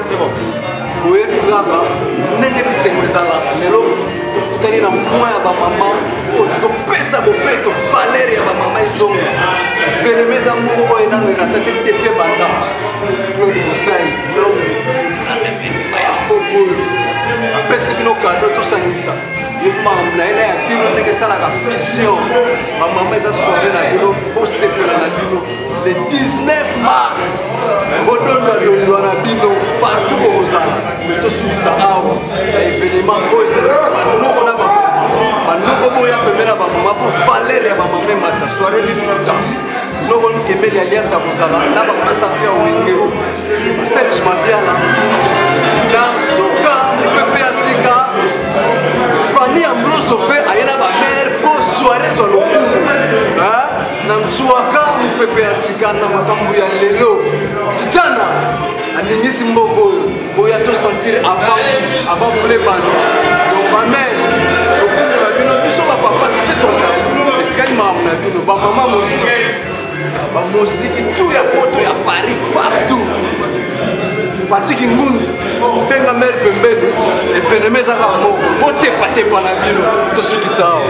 C'est bon. Boyebi kaka ndenge bisengo ezala. Lelo tokutani na mwa ya bamama oyo tozopesa bopeto, valeur ya bamama ezonga. Venema eza moko oyo nano erata te depuis banda Claude Mosai, l'homme de venema ya mboka oyo, apesi bino kado. Tosangisa ye makambo na ye na ya bino ndenge esalaka fusion. Bamama, eza soirée na bino, bosepela na bino le 19 mars, bodondwadondwa na bino partout bokozala. Tosukisa awa na événement oyo esangisi banoko na bamama. Banoko, boya pembe na bamama mpo valeur ya bamama emata. Soirée liputa, noko Emeli alias akozala na bamasatu ya Wenge, Serge Mabiala. Na suka, mopepe ya sika, Fani Ambroso mpe aye na bamare mpo soirée zwa lokumu na nsuaka. Mopepe ya sika na makambo ya lelo, vijana aningisi mboka oyo. Boya tosentir avant plein banda. Donc bamare, lokumu na bino. Biso bapapa si tozali, etikali makambo na bino bamama. Mosiki, bamoziki tout ya poto, ya Paris, partout, batiki ngunzi, benga mare pembeni. Événement ezaka moko, botepatepa na bino. Tosukisa awa.